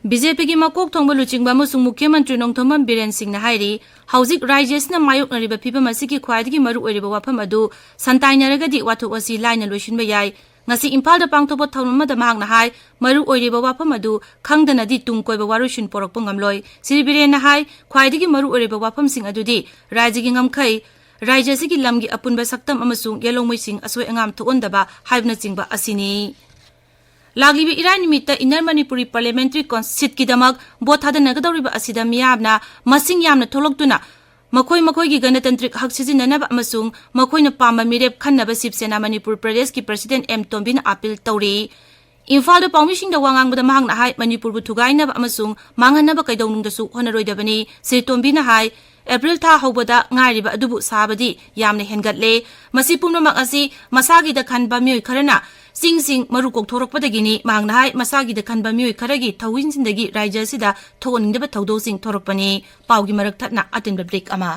ꯕꯤ ꯖꯦ ꯄꯤꯒꯤ ꯃꯀꯣꯛ ꯊꯣꯡꯕ ꯂꯨꯆꯤꯡꯕ ꯑꯃꯁꯨꯡ ꯃꯨꯈ꯭ꯌ ꯃꯟꯇ꯭ꯔꯤ ꯅꯣꯡꯊꯣꯝꯕꯝ ꯕꯤꯔꯦꯟ ꯁꯤꯡꯅ ꯍꯥꯏꯔꯤ, ꯍꯧꯖꯤꯛ ꯔꯥꯖ꯭ꯌ ꯑꯁꯤꯅ ꯃꯥꯌꯣꯛꯅꯔꯤꯕ ꯐꯤꯚꯝ ꯑꯁꯤꯒꯤ ꯈ꯭ꯋꯥꯏꯗꯒꯤ ꯃꯔꯨ ꯑꯣꯏꯔꯤꯕ ꯋꯥꯐꯝ ꯑꯗꯨ ꯁꯟꯇꯥꯏꯅꯔꯒꯗꯤ ꯋꯥꯊꯣꯛ ꯑꯁꯤ ꯂꯥꯏꯅ ꯂꯣꯏꯁꯤꯟꯕ ꯌꯥꯏ꯫ ꯉꯁꯤ ꯏꯝꯐꯥꯜꯗ ꯄꯥꯡꯊꯣꯛꯄ ꯊꯧꯔꯝ ꯑꯃꯗ ꯃꯍꯥꯛꯅ ꯍꯥꯏ, ꯃꯔꯨ ꯑꯣꯏꯔꯤꯕ ꯋꯥꯐꯝ ꯑꯗꯨ ꯈꯪꯗꯅꯗꯤ ꯇꯨꯡ ꯀꯣꯏꯕ ꯋꯥꯔꯣꯏꯁꯤꯟ ꯄꯣꯔꯛꯄ ꯉꯝꯂꯣꯏ꯫ ꯁ꯭ꯔꯤ ꯕꯤꯔꯦꯟꯅ ꯍꯥꯏ, ꯈ꯭ꯋꯥꯏꯗꯒꯤ ꯃꯔꯨ ꯑꯣꯏꯔꯤꯕ ꯋꯥꯐꯝꯁꯤꯡ ꯑꯗꯨꯗꯤ ꯔꯥꯖ꯭ꯌꯒꯤ ꯉꯝꯈꯩ, ꯔꯥꯖ꯭ꯌ ꯑꯁꯤꯒꯤ ꯂꯝꯒꯤ ꯑꯄꯨꯟꯕ ꯁꯛꯇꯝ ꯑꯃꯁꯨꯡ ꯌꯦꯜꯍꯧꯃꯩꯁꯤꯡ ꯑꯁꯣꯏ ꯑꯉꯥꯝ ꯊꯣꯛꯍꯟꯗꯕ ꯍꯥꯏꯕꯅꯆꯤꯡꯕ ꯑꯁꯤꯅꯤ꯫ ꯂꯥꯛꯂꯤꯕ ꯏꯔꯥꯏ ꯅꯨꯃꯤꯠꯇ Inner Manipuri Parliamentary Con-, seatꯀꯤꯗꯃꯛ ꯚꯣꯠ ꯊꯥꯗꯅꯒꯗꯧꯔꯤꯕ ꯑꯁꯤꯗ ꯃꯤꯌꯥꯝꯅ ꯃꯁꯤꯡ ꯌꯥꯝꯅ ꯊꯣꯛꯂꯛꯇꯨꯅ ꯃꯈꯣꯏ ꯃꯈꯣꯏꯒꯤ ꯒꯅꯇꯟꯇ꯭ꯔꯤꯛ ꯍꯛ ꯁꯤꯖꯤꯟꯅꯅꯕ ꯑꯃꯁꯨꯡ ꯃꯈꯣꯏꯅ ꯄꯥꯝꯕ ꯃꯤꯔꯦꯞ ꯈꯟꯅꯕ ꯁꯤꯕ ꯁꯦꯅꯥ ꯃꯅꯤꯄꯨꯔ ꯄ꯭ꯔꯗꯦꯁꯀꯤ President ꯑꯦꯝ ꯇꯣꯝꯕꯤꯅ ꯑꯥꯄꯤꯜ ꯇꯧꯔꯤ꯫ ꯏꯝꯐꯥꯜꯗ ꯄꯥꯎꯃꯤꯁꯤꯡꯗ ꯋꯥ ꯉꯥꯡꯕꯗ ꯃꯍꯥꯛꯅ ꯍꯥꯏ, ꯃꯅꯤꯄꯨꯔꯕꯨ ꯊꯨꯒꯥꯏꯅꯕ ꯑꯃꯁꯨꯡ ꯃꯥꯡꯍꯟꯅꯕ ꯀꯩꯗꯧꯅꯨꯡꯗꯁꯨ ꯍꯣꯠꯅꯔꯣꯏꯗꯕꯅꯤ꯫ ꯁ꯭ꯔꯤ ꯇꯣꯝꯕꯤꯅ ꯍꯥꯏ, ꯑꯦꯄ꯭ꯔꯤꯜ ꯊꯥ ꯍꯧꯕꯗ ꯉꯥꯏꯔꯤꯕ ꯑꯗꯨꯕꯨ ꯁꯥꯕꯗꯤ ꯌꯥꯝꯅ ꯍꯦꯟꯒꯠꯂꯦ꯫ ꯃꯁꯤ ꯄꯨꯝꯅꯃꯛ ꯑꯁꯤ ꯃꯁꯥꯒꯤꯗ ꯈꯟꯕ ꯃꯤꯑꯣꯏ ꯈꯔꯅ ꯆꯤꯡꯁꯤꯡ ꯃꯔꯨ ꯀꯣꯛꯊꯣꯔꯛꯄꯗꯒꯤꯅꯤ꯫ ꯃꯍꯥꯛꯅ ꯍꯥꯏ, ꯃꯁꯥꯒꯤꯗ ꯈꯟꯕ ꯃꯤꯑꯣꯏ ꯈꯔꯒꯤ ꯊꯧꯑꯣꯏꯟꯁꯤꯟꯗꯒꯤ ꯔꯥꯖ꯭ꯌ ꯑꯁꯤꯗ ꯊꯣꯛꯍꯟꯅꯤꯡꯗꯕ ꯊꯧꯗꯣꯛꯁꯤꯡ ꯊꯣꯔꯛꯄꯅꯤ꯫ ꯄꯥꯎꯒꯤ ꯃꯔꯛ ꯊꯠꯅ ꯑꯇꯦꯟꯕ break ꯑꯃ꯫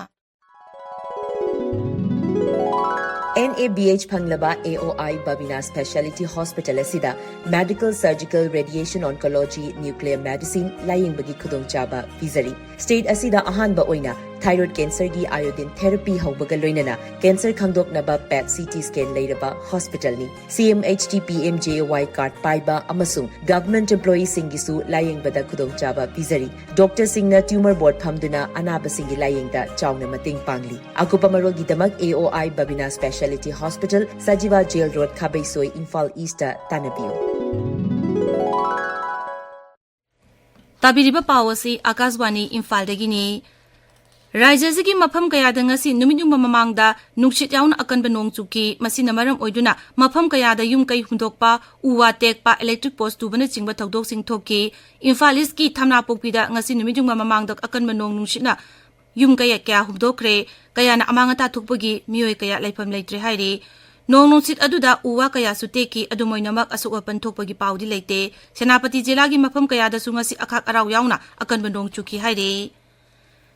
ꯑꯦꯟ ꯑꯦ ꯕꯤ ꯑꯩꯆ ꯐꯪꯂꯕ ꯑꯦ ꯑꯣ ꯑꯥꯏ ꯕꯕꯤꯅꯥ Speciality Hospital ꯑꯁꯤꯗ Medical, Surgical, Radiation Oncology, Nuclear Medicine ꯂꯥꯌꯦꯡꯕꯒꯤ ꯈꯨꯗꯣꯡꯆꯥꯕ ꯄꯤꯖꯔꯤ꯫ State ꯑꯁꯤꯗ ꯑꯍꯥꯟꯕ ꯑꯣꯏꯅ thyroid cancerꯒꯤ iodine therapy ꯍꯧꯕꯒ ꯂꯣꯏꯅꯅ cancer ꯈꯪꯗꯣꯛꯅꯕ PET C T scan ꯂꯩꯔꯕ hospitalꯅꯤ꯫ C M H T P M J A Y card ꯄꯥꯏꯕ ꯑꯃꯁꯨꯡ government employeeꯁꯤꯡꯒꯤꯁꯨ ꯂꯥꯌꯦꯡꯕꯗ ꯈꯨꯗꯣꯡꯆꯥꯕ ꯄꯤꯖꯔꯤ꯫ ꯗꯣꯛꯇꯔꯁꯤꯡꯅ tumor board ꯐꯝꯗꯨꯅ ꯑꯅꯥꯕꯁꯤꯡꯒꯤ ꯂꯥꯌꯦꯡꯗ ꯆꯥꯎꯅ ꯃꯇꯦꯡ ꯄꯥꯡꯂꯤ꯫ ꯑꯀꯨꯞꯄ ꯃꯔꯣꯜꯒꯤꯗꯃꯛ ꯑꯦ ꯑꯣ ꯑꯥꯏ ꯕꯕꯤꯅꯥ Speciality Hospital, Sajiwa Jail Road, ꯈꯥꯕꯩꯁꯣꯏ, Imphal Eastꯇ ꯇꯥꯟꯅꯕꯤꯌꯨ꯫ ꯇꯥꯕꯤꯔꯤꯕ ꯄꯥꯎ ꯑꯁꯤ ꯑꯀꯥꯁꯕꯥꯅꯤ ꯏꯝꯐꯥꯜꯗꯒꯤꯅꯤ꯫ ꯔꯥꯖ꯭ꯌ ꯑꯁꯤꯒꯤ ꯃꯐꯝ ꯀꯌꯥꯗ ꯉꯁꯤ ꯅꯨꯃꯤꯠ ꯌꯨꯡꯕ ꯃꯃꯥꯡꯗ ꯅꯨꯡꯁꯤꯠ ꯌꯥꯎꯅ ꯑꯀꯟꯕ ꯅꯣꯡ ꯆꯨꯈꯤ꯫ ꯃꯁꯤꯅ ꯃꯔꯝ ꯑꯣꯏꯗꯨꯅ ꯃꯐꯝ ꯀꯌꯥꯗ ꯌꯨꯝ ꯀꯩ ꯍꯨꯟꯗꯣꯛꯄ, ꯎ ꯋꯥ ꯇꯦꯛꯄ, electric post ꯇꯨꯕꯅꯆꯤꯡꯕ ꯊꯧꯗꯣꯛꯁꯤꯡ ꯊꯣꯛꯈꯤ꯫ ꯏꯝꯐꯥꯜ ꯏꯁꯀꯤ ꯊꯝꯅꯥꯄꯣꯛꯄꯤꯗ ꯉꯁꯤ ꯅꯨꯃꯤꯠ ꯌꯨꯡꯕ ꯃꯃꯥꯡꯗ ꯑꯀꯟꯕ ꯅꯣꯡ ꯅꯨꯡꯁꯤꯠꯅ ꯌꯨꯝ ꯀꯌꯥ ꯀꯌꯥ ꯍꯨꯝꯗꯣꯛꯈ꯭ꯔꯦ꯫ ꯀꯌꯥꯅ ꯑꯃꯥꯡ ꯑꯇꯥ ꯊꯣꯛꯄꯒꯤ ꯃꯤꯑꯣꯏ ꯀꯌꯥ ꯂꯩꯐꯝ ꯂꯩꯇ꯭ꯔꯦ ꯍꯥꯏꯔꯤ꯫ ꯅꯣꯡ ꯅꯨꯡꯁꯤꯠ ꯑꯗꯨꯗ ꯎ ꯋꯥ ꯀꯌꯥꯁꯨ ꯇꯦꯛꯈꯤ꯫ ꯑꯗꯨꯝ ꯑꯣꯏꯅꯃꯛ ꯑꯁꯣꯛ ꯑꯄꯟ ꯊꯣꯛꯄꯒꯤ ꯄꯥꯎꯗꯤ ꯂꯩꯇꯦ꯫ ꯁꯦꯅꯥꯄꯇꯤ ꯖꯤꯂꯥꯒꯤ ꯃꯐꯝ ꯀꯌꯥꯗꯁꯨ ꯉꯁꯤ ꯑꯈꯥꯛ ꯑꯔꯥꯎ ꯌꯥꯎꯅ ꯑꯀꯟꯕ ꯅꯣꯡ ꯆꯨꯈꯤ ꯍꯥꯏꯔꯤ꯫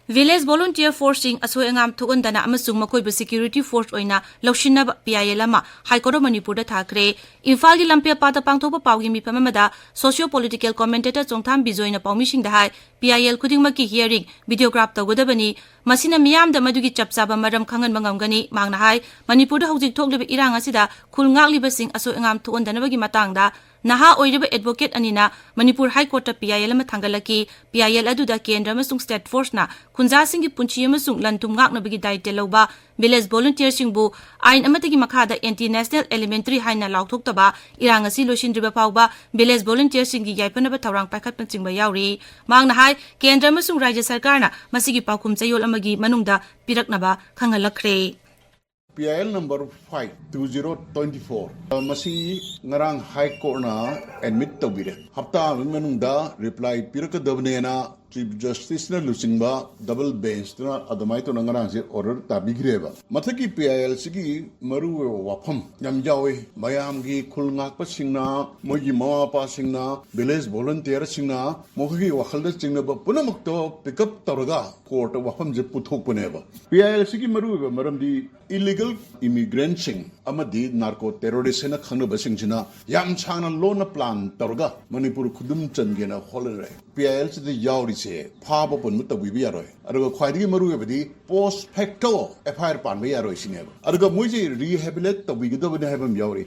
Village Volunteer Force ꯁꯤꯡ ꯑꯁꯣꯏ ꯑꯉꯥꯝ ꯊꯣꯛꯍꯟꯗꯅ ꯑꯃꯁꯨꯡ ꯃꯈꯣꯏꯕꯨ security force ꯑꯣꯏꯅ ꯂꯧꯁꯤꯟꯅꯕ P I L ꯑꯃ High Court of ꯃꯅꯤꯄꯨꯔꯗ ꯊꯥꯈ꯭ꯔꯦ꯫ ꯏꯝꯐꯥꯜꯒꯤ ꯂꯝꯐꯦꯜꯄꯥꯠꯇ ꯄꯥꯡꯊꯣꯛꯄ ꯄꯥꯎꯒꯤ ꯃꯤꯐꯝ ꯑꯃꯗ socio political commentator ꯆꯣꯡꯊꯥꯝ ꯕꯤꯖꯣꯏꯅ ꯄꯥꯎꯃꯤꯁꯤꯡꯗ ꯍꯥꯏ, P I L ꯈꯨꯗꯤꯡꯃꯛꯀꯤ hearing videograph ꯇꯧꯒꯗꯕꯅꯤ꯫ ꯃꯁꯤꯅ ꯃꯤꯌꯥꯝꯗ ꯃꯗꯨꯒꯤ ꯆꯞ ꯆꯥꯕ ꯃꯔꯝ ꯈꯪꯍꯟꯕ ꯉꯝꯒꯅꯤ꯫ ꯃꯍꯥꯛꯅ ꯍꯥꯏ, ꯃꯅꯤꯄꯨꯔꯗ ꯍꯧꯖꯤꯛ ꯊꯣꯛꯂꯤꯕ ꯏꯔꯥꯡ ꯑꯁꯤꯗ ꯈꯨꯜ ꯉꯥꯛꯂꯤꯕꯁꯤꯡ ꯑꯁꯣꯏ ꯑꯉꯥꯝ ꯊꯣꯛꯍꯟꯗꯅꯕꯒꯤ ꯃꯇꯥꯡꯗ ꯅꯍꯥ ꯑꯣꯏꯔꯤꯕ advocate ꯑꯅꯤꯅ ꯃꯅꯤꯄꯨꯔ High Court ꯇ P I L ꯑꯃ ꯊꯥꯡꯒꯠꯂꯛꯈꯤ꯫ P I L ꯑꯗꯨꯗ ꯀꯦꯟꯗ꯭ꯔ ꯑꯃꯁꯨꯡ state force ꯅ ꯈꯨꯟꯖꯥꯁꯤꯡꯒꯤ ꯄꯨꯟꯁꯤ ꯑꯃꯁꯨꯡ ꯂꯟ ꯊꯨꯝ ꯉꯥꯛꯅꯕꯒꯤ ꯗꯥꯌꯤꯠꯇ ꯂꯧꯕ village volunteer ꯁꯤꯡꯕꯨ ꯑꯥꯏꯟ ꯑꯃꯠꯇꯒꯤ ꯃꯈꯥꯗ anti national elementary ꯍꯥꯏꯅ ꯂꯥꯎꯊꯣꯛꯇꯕ, ꯏꯔꯥꯡ ꯑꯁꯤ ꯂꯣꯏꯁꯤꯟꯗ꯭ꯔꯤꯕ ꯐꯥꯎꯕ village volunteer ꯁꯤꯡꯒꯤ ꯌꯥꯏꯐꯅꯕ ꯊꯧꯔꯥꯡ ꯄꯥꯏꯈꯠꯄꯅꯆꯤꯡꯕ ꯌꯥꯎꯔꯤ꯫ ꯃꯍꯥꯛꯅ ꯍꯥꯏ, ꯀꯦꯟꯗ꯭ꯔ ꯑꯃꯁꯨꯡ ꯔꯥꯖ꯭ꯌ ꯁꯔꯀꯥꯔꯅ ꯃꯁꯤꯒꯤ ꯄꯥꯎꯈꯨꯝ ꯆꯌꯣꯜ ꯑꯃꯒꯤ ꯃꯅꯨꯡꯗ ꯄꯤꯔꯛꯅꯕ ꯈꯪꯍꯜꯂꯛꯈ꯭ꯔꯦ꯫ P I L number five, two zero twenty four, ꯃꯁꯤ ꯉꯔꯥꯡ High Court ꯅ admit ꯇꯧꯕꯤꯔꯦ꯫ ꯍꯞꯇꯥ ꯑꯃꯒꯤ ꯃꯅꯨꯡꯗ reply ꯄꯤꯔꯛꯀꯗꯕꯅꯦꯅ Chief Justice ꯅ ꯂꯨꯆꯤꯡꯕ double bench ꯇꯨꯅ ꯑꯗꯨꯃꯥꯏꯅ ꯇꯧꯅ ꯉꯔꯥꯡꯁꯦ order ꯇꯥꯕꯤꯈ꯭ꯔꯦꯕ꯫ ꯃꯊꯛꯀꯤ P I L ꯁꯤꯒꯤ ꯃꯔꯨꯑꯣꯏꯕ ꯋꯥꯐꯝ ꯌꯥꯝ ꯌꯥꯎꯋꯤ꯫ ꯃꯌꯥꯝꯒꯤ ꯈꯨꯜ ꯉꯥꯛꯄꯁꯤꯡꯅ, ꯃꯣꯏꯒꯤ ꯃꯃꯥ ꯃꯄꯥꯁꯤꯡꯅ, village volunteer ꯁꯤꯡꯅ ꯃꯈꯣꯏꯒꯤ ꯋꯥꯈꯜꯗ ꯆꯤꯡꯅꯕ ꯄꯨꯝꯅꯃꯛꯇꯣ pick up ꯇꯧꯔꯒ court ꯇ ꯋꯥꯐꯝꯁꯦ ꯄꯨꯊꯣꯛꯄꯅꯦꯕ꯫ P I L ꯁꯤꯒꯤ ꯃꯔꯨꯑꯣꯏꯕ ꯃꯔꯝꯗꯤ illegal immigrant ꯁꯤꯡ ꯑꯃꯗꯤ narco terrorist ꯍꯥꯏꯅ ꯈꯪꯅꯕꯁꯤꯡꯁꯤꯅ ꯌꯥꯝ ꯁꯥꯡꯅ ꯂꯣꯟꯅ plan ꯇꯧꯔꯒ ꯃꯅꯤꯄꯨꯔ ꯈꯨꯗꯨꯝ ꯆꯟꯒꯦꯅ ꯍꯣꯠꯅꯔꯦ꯫ P I L ꯁꯤꯗ ꯌꯥꯎꯔꯤꯁꯦ ꯐꯥꯕ ꯄꯨꯟꯕ ꯇꯧꯕꯤꯕ ꯌꯥꯔꯣꯏ꯫ ꯑꯗꯨꯒ ꯈ꯭ꯋꯥꯏꯗꯒꯤ ꯃꯔꯨꯑꯣꯏꯕꯗꯤ post facto F I R ꯄꯥꯟꯕ ꯌꯥꯔꯣꯏ ꯁꯤꯅꯦꯕ꯫ ꯑꯗꯨꯒ ꯃꯣꯏꯁꯦ rehabilitate ꯇꯧꯕꯤꯒꯗꯕꯅꯤ ꯍꯥꯏꯕ ꯑꯃ ꯌꯥꯎꯔꯤ꯫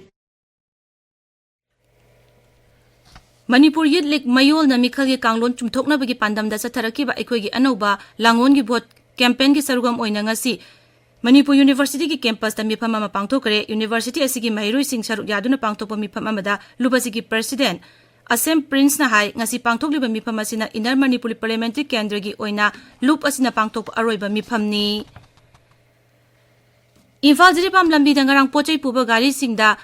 ꯃꯅꯤꯄꯨꯔ Youth League ꯃꯌꯣꯜꯅ ꯃꯤꯈꯜꯒꯤ ꯀꯥꯡꯂꯣꯟ ꯆꯨꯝꯊꯣꯛꯅꯕꯒꯤ ꯄꯥꯟꯗꯝꯗ ꯆꯠꯊꯔꯛꯈꯤꯕ ꯑꯩꯈꯣꯏꯒꯤ ꯑꯅꯧꯕ ꯂꯥꯡꯑꯣꯟꯒꯤ vote campaign ꯒꯤ ꯁꯔꯨꯛ ꯑꯃ ꯑꯣꯏꯅ ꯉꯁꯤ ꯃꯅꯤꯄꯨꯔ University ꯒꯤ campus ꯇ ꯃꯤꯐꯝ ꯑꯃ ꯄꯥꯡꯊꯣꯛꯈ꯭ꯔꯦ꯫ University ꯑꯁꯤꯒꯤ ꯃꯍꯩꯔꯣꯏꯁꯤꯡ ꯁꯔꯨꯛ ꯌꯥꯗꯨꯅ ꯄꯥꯡꯊꯣꯛꯄ ꯃꯤꯐꯝ ꯑꯃꯗ ꯂꯨꯕꯁꯤꯒꯤ President ꯑꯁꯦꯝ ꯄ꯭ꯔꯤꯟꯁꯅ ꯍꯥꯏ, ꯉꯁꯤ ꯄꯥꯡꯊꯣꯛꯂꯤꯕ ꯃꯤꯐꯝ ꯑꯁꯤꯅ ꯏꯟꯅꯔ ꯃꯅꯤꯄꯨꯔꯤ ꯄꯥꯔꯂꯤꯌꯥꯃꯦꯟꯇꯔꯤ ꯀꯦꯟꯗ꯭ꯔꯒꯤ ꯑꯣꯏꯅ ꯂꯨꯞ ꯑꯁꯤꯅ ꯄꯥꯡꯊꯣꯛꯄ ꯑꯔꯣꯏꯕ ꯃꯤꯐꯝꯅꯤ꯫ ꯏꯝꯐꯥꯜ ꯖꯤꯔꯤꯕꯥꯝ ꯂꯝꯕꯤꯗ ꯉꯔꯥꯡ ꯄꯣꯠ ꯆꯩ ꯄꯨꯕ ꯒꯥꯔꯤꯁꯤꯡꯗ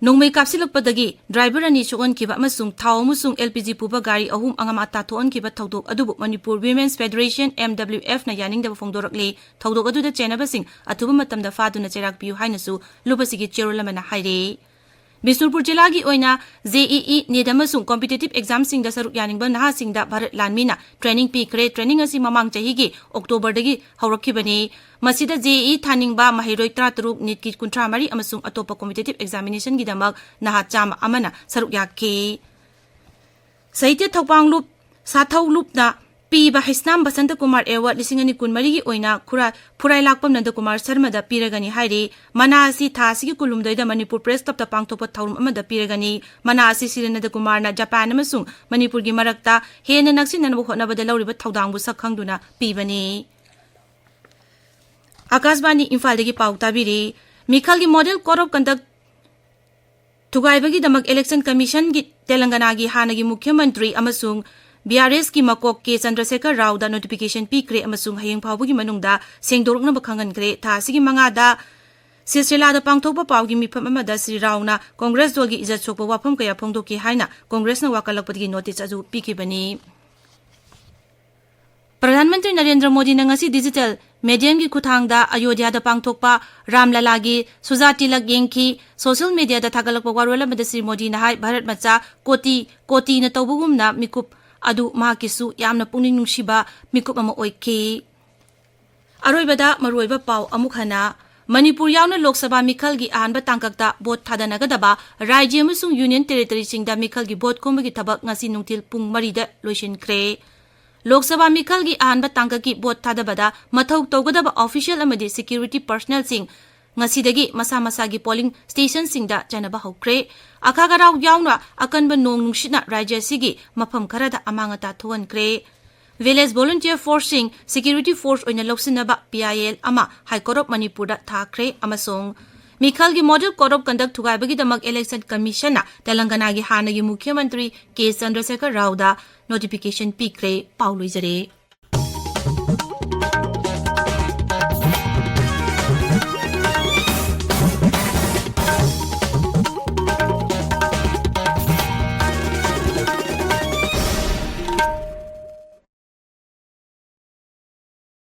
ꯅꯣꯡꯃꯩ ꯀꯥꯞꯁꯤꯜꯂꯛꯄꯗꯒꯤ ꯗ꯭ꯔꯥꯏꯚꯔ ꯑꯅꯤ ꯁꯣꯛꯍꯟꯈꯤꯕ ꯑꯃꯁꯨꯡ ꯊꯥꯎ ꯑꯃꯁꯨꯡ ꯑꯦꯜ ꯄꯤ ꯖꯤ ꯄꯨꯕ ꯒꯥꯔꯤ ꯑꯍꯨꯝ ꯑꯉꯝ ꯑꯇꯥ ꯊꯣꯛꯍꯟꯈꯤꯕ ꯊꯧꯗꯣꯛ ꯑꯗꯨꯕꯨ Manipur Women's Federation, M W F, ꯅ ꯌꯥꯅꯤꯡꯗꯕ ꯐꯣꯡꯗꯣꯔꯛꯂꯤ꯫ ꯊꯧꯗꯣꯛ ꯑꯗꯨꯗ ꯆꯦꯟꯅꯕꯁꯤꯡ ꯑꯊꯨꯕ ꯃꯇꯝꯗ ꯐꯥꯗꯨꯅ ꯆꯩꯔꯥꯛ ꯄꯤꯌꯨ ꯍꯥꯏꯅꯁꯨ ꯂꯨꯞ ꯑꯁꯤꯒꯤ ꯆꯦꯔꯣꯜ ꯑꯃꯅ ꯍꯥꯏꯔꯤ꯫ ꯕꯤꯁꯅꯨꯄꯨꯔ ꯖꯤꯂꯥꯒꯤ ꯑꯣꯏꯅ JEE, NEET ꯑꯃꯁꯨꯡ ꯀꯣꯝꯄꯤꯇꯤꯇꯤꯚ ꯑꯦꯛꯖꯥꯝꯁꯤꯡꯗ ꯁꯔꯨꯛ ꯌꯥꯅꯤꯡꯕ ꯅꯍꯥꯁꯤꯡꯗ ꯚꯥꯔꯠ ꯂꯥꯟꯃꯤꯅ ꯇ꯭ꯔꯦꯅꯤꯡ ꯄꯤꯈ꯭ꯔꯦ꯫ ꯇ꯭ꯔꯦꯅꯤꯡ ꯑꯁꯤ ꯃꯃꯥꯡ ꯆꯍꯤꯒꯤ ꯑꯣꯛꯇꯣꯕꯔꯗꯒꯤ ꯍꯧꯔꯛꯈꯤꯕꯅꯤ꯫ ꯃꯁꯤꯗ JEE ꯊꯥꯅꯤꯡꯕ ꯃꯍꯩꯔꯣꯏ ꯇꯔꯥꯇꯔꯨꯛ, NEETꯀꯤ ꯀꯨꯟꯊ꯭ꯔꯥ ꯃꯔꯤ ꯑꯃꯁꯨꯡ ꯑꯇꯣꯞꯄ ꯀꯣꯝꯄꯤꯇꯤꯇꯤꯚ ꯑꯦꯛꯖꯥꯃꯤꯅꯦꯁꯟꯒꯤꯗꯃꯛ ꯅꯍꯥ ꯆꯥꯝꯃ ꯑꯃꯅ ꯁꯔꯨꯛ ꯌꯥꯈꯤ꯫ ꯁꯥꯍꯤꯇ꯭ꯌ ꯊꯧꯄꯥꯡ ꯂꯨꯞ, ꯁꯥꯊꯧ ꯂꯨꯞꯅ ꯄꯤꯕ ꯍꯩꯁꯅꯥꯝ ꯕꯁꯟꯇ ꯀꯨꯃꯥꯔ ꯑꯦꯋꯥꯔꯗ ꯂꯤꯁꯤꯡ ꯑꯅꯤ ꯀꯨꯟꯃꯔꯤꯒꯤ ꯑꯣꯏꯅ ꯈꯨꯔꯥ-, ꯐꯨꯔꯥꯏ ꯂꯥꯛꯄꯝ ꯅꯟꯗ ꯀꯨꯃꯥꯔ ꯁꯔꯃꯗ ꯄꯤꯔꯒꯅꯤ ꯍꯥꯏꯔꯤ꯫ ꯃꯅꯥ ꯑꯁꯤ ꯊꯥ ꯑꯁꯤꯒꯤ ꯀꯨꯟꯍꯨꯝꯗꯣꯏꯗ ꯃꯅꯤꯄꯨꯔ ꯄ꯭ꯔꯦꯁ ꯀ꯭ꯂꯕꯇ ꯄꯥꯡꯊꯣꯛꯄ ꯊꯧꯔꯝ ꯑꯃꯗ ꯄꯤꯔꯒꯅꯤ꯫ ꯃꯅꯥ ꯑꯁꯤ ꯁꯤꯔꯦꯟ ꯅꯟꯗ ꯀꯨꯃꯥꯔꯅ ꯖꯄꯥꯟ ꯑꯃꯁꯨꯡ ꯃꯅꯤꯄꯨꯔꯒꯤ ꯃꯔꯛꯇ ꯍꯦꯟꯅ ꯅꯛꯁꯤꯟꯅꯅꯕ ꯍꯣꯠꯅꯕꯗ ꯂꯧꯔꯤꯕ ꯊꯧꯗꯥꯡꯕꯨ ꯁꯛ ꯈꯪꯗꯨꯅ ꯄꯤꯕꯅꯤ꯫ ꯑꯀꯥꯁꯕꯥꯅꯤ ꯏꯝꯐꯥꯜꯗꯒꯤ ꯄꯥꯎ ꯇꯥꯕꯤꯔꯤ꯫ ꯃꯤꯈꯜꯒꯤ Model Code of Conduct ꯊꯨꯒꯥꯏꯕꯒꯤꯗꯃꯛ ꯏꯂꯦꯛꯁꯟ ꯀꯃꯤꯁꯟꯒꯤ ꯇꯦꯂꯪꯒꯅꯥꯒꯤ ꯍꯥꯟꯅꯒꯤ ꯃꯨꯈ꯭ꯌ ꯃꯟꯇ꯭ꯔꯤ ꯑꯃꯁꯨꯡ BRSꯀꯤ ꯃꯀꯣꯛ ꯀꯦ ꯆꯟꯗ꯭ꯔꯁꯦꯈꯔ ꯔꯥꯎꯗ ꯅꯣꯇꯤꯐꯤꯀꯦꯁꯟ ꯄꯤꯈ꯭ꯔꯦ ꯑꯃꯁꯨꯡ ꯍꯌꯦꯡ ꯐꯥꯎꯕꯒꯤ ꯃꯅꯨꯡꯗ ꯁꯦꯡꯗꯣꯔꯛꯅꯕ ꯈꯪꯍꯟꯈ꯭ꯔꯦ꯫ ꯊꯥ ꯑꯁꯤꯒꯤ ꯃꯉꯥꯗ ꯁꯤꯁꯤꯂꯥꯗ ꯄꯥꯡꯊꯣꯛꯄ ꯄꯥꯎꯒꯤ ꯃꯤꯐꯝ ꯑꯃꯗ ꯁ꯭ꯔꯤ ꯔꯥꯎꯅ ꯀꯣꯡꯒ꯭ꯔꯦꯁ ꯗꯣꯜꯒꯤ ꯏꯖꯠ ꯁꯣꯛꯄ ꯋꯥꯐꯝ ꯀꯌꯥ ꯐꯣꯡꯗꯣꯛꯈꯤ ꯍꯥꯏꯅ ꯀꯣꯡꯒ꯭ꯔꯦꯁꯅ ꯋꯥꯀꯠꯂꯛꯄꯗꯒꯤ ꯅꯣꯇꯤꯁ ꯑꯗꯨ ꯄꯤꯈꯤꯕꯅꯤ꯫ ꯄ꯭ꯔꯙꯥꯟ ꯃꯟꯇ꯭ꯔꯤ ꯅꯔꯦꯟꯗ꯭ꯔ ꯃꯣꯗꯤꯅ ꯉꯁꯤ ꯗꯤꯖꯤꯇꯦꯜ ꯃꯦꯗꯤꯌꯝꯒꯤ ꯈꯨꯠꯊꯥꯡꯗ ꯑꯌꯣꯙ꯭ꯌꯥꯗ ꯄꯥꯡꯊꯣꯛꯄ ꯔꯥꯝꯂꯂꯥꯒꯤ ꯁꯨꯖꯥ ꯇꯤꯂꯛ ꯌꯦꯡꯈꯤ꯫ ꯁꯣꯁꯤꯌꯦꯜ ꯃꯦꯗꯤꯌꯥꯗ ꯊꯥꯒꯠꯂꯛꯄ ꯋꯥꯔꯣꯜ ꯑꯃꯗ ꯁ꯭ꯔꯤ ꯃꯣꯗꯤꯅ ꯍꯥꯏ, ꯚꯥꯔꯠ ꯃꯆꯥ ꯀꯣꯇꯤ ꯀꯣꯇꯤꯅ ꯇꯧꯕꯒꯨꯝꯅ ꯃꯤꯀꯨꯞ ꯑꯗꯨ ꯃꯍꯥꯛꯀꯤꯁꯨ ꯌꯥꯝꯅ ꯄꯨꯛꯅꯤꯡ ꯅꯨꯡꯁꯤꯕ ꯃꯤꯀꯨꯞ ꯑꯃ ꯑꯣꯏꯈꯤ꯫ ꯑꯔꯣꯏꯕꯗ ꯃꯔꯨꯑꯣꯏꯕ ꯄꯥꯎ ꯑꯃꯨꯛ ꯍꯟꯅ꯫ ꯃꯅꯤꯄꯨꯔ ꯌꯥꯎꯅ ꯂꯣꯛ ꯁꯚꯥ ꯃꯤꯈꯜꯒꯤ ꯑꯍꯥꯟꯕ ꯇꯥꯡꯀꯛꯇ ꯚꯣꯠ ꯊꯥꯗꯅꯒꯗꯕ ꯔꯥꯖ꯭ꯌ ꯑꯃꯁꯨꯡ ꯌꯨꯅꯤꯌꯟ ꯇꯦꯔꯤꯇꯣꯔꯤꯁꯤꯡꯗ ꯃꯤꯈꯜꯒꯤ ꯚꯣꯠ ꯈꯣꯝꯕꯒꯤ ꯊꯕꯛ ꯉꯁꯤ ꯅꯨꯡꯊꯤꯜ ꯄꯨꯡ ꯃꯔꯤꯗ ꯂꯣꯏꯁꯤꯟꯈ꯭ꯔꯦ꯫ ꯂꯣꯛ ꯁꯚꯥ ꯃꯤꯈꯜꯒꯤ ꯑꯍꯥꯟꯕ ꯇꯥꯡꯀꯛꯀꯤ ꯚꯣꯠ ꯊꯥꯗꯕꯗ ꯃꯊꯧ ꯇꯧꯒꯗꯕ ꯑꯣꯐꯤꯁꯤꯌꯦꯜ ꯑꯃꯗꯤ ꯁꯦꯀ꯭ꯌꯨꯔꯤꯇꯤ ꯄꯔꯁꯅꯦꯜꯁꯤꯡ ꯉꯁꯤꯗꯒꯤ ꯃꯁꯥ ꯃꯁꯥꯒꯤ ꯄꯣꯂꯤꯡ ꯁ꯭ꯇꯦꯁꯟꯁꯤꯡꯗ ꯆꯠꯅꯕ ꯍꯧꯈ꯭ꯔꯦ꯫ ꯑꯈꯥ ꯑꯔꯥꯎ ꯌꯥꯎꯅ ꯑꯀꯟꯕ ꯅꯣꯡ ꯅꯨꯡꯁꯤꯠꯅ ꯔꯥꯖ꯭ꯌ ꯑꯁꯤꯒꯤ ꯃꯐꯝ ꯈꯔꯗ ꯑꯃꯥꯡ ꯑꯇꯥ ꯊꯣꯛꯍꯟꯈ꯭ꯔꯦ꯫ ꯚꯤꯂꯦꯖ ꯚꯣꯂꯨꯟꯇꯤꯌꯔ ꯐꯣꯔꯁꯁꯤꯡ, ꯁꯦꯀ꯭ꯌꯨꯔꯤꯇꯤ ꯐꯣꯔꯁ ꯑꯣꯏꯅ ꯂꯧꯁꯤꯟꯅꯕ PIL ꯑꯃ ꯍꯥꯏ ꯀꯣꯔꯠ ꯑꯣꯐ ꯃꯅꯤꯄꯨꯔꯗ ꯊꯥꯈ꯭ꯔꯦ ꯑꯃꯁꯨꯡ ꯃꯤꯈꯜꯒꯤ Model Code of Conduct ꯊꯨꯒꯥꯏꯕꯒꯤꯗꯃꯛ Election Commissionꯅ ꯇꯦꯂꯪꯒꯅꯥꯒꯤ ꯍꯥꯟꯅꯒꯤ ꯃꯨꯈ꯭ꯌ ꯃꯟꯇ꯭ꯔꯤ ꯀꯦ ꯆꯟꯗ꯭ꯔꯁꯦꯈꯔ ꯔꯥꯎꯗ notification ꯄꯤꯈ꯭ꯔꯦ꯫ ꯄꯥꯎ ꯂꯣꯏꯖꯔꯦ꯫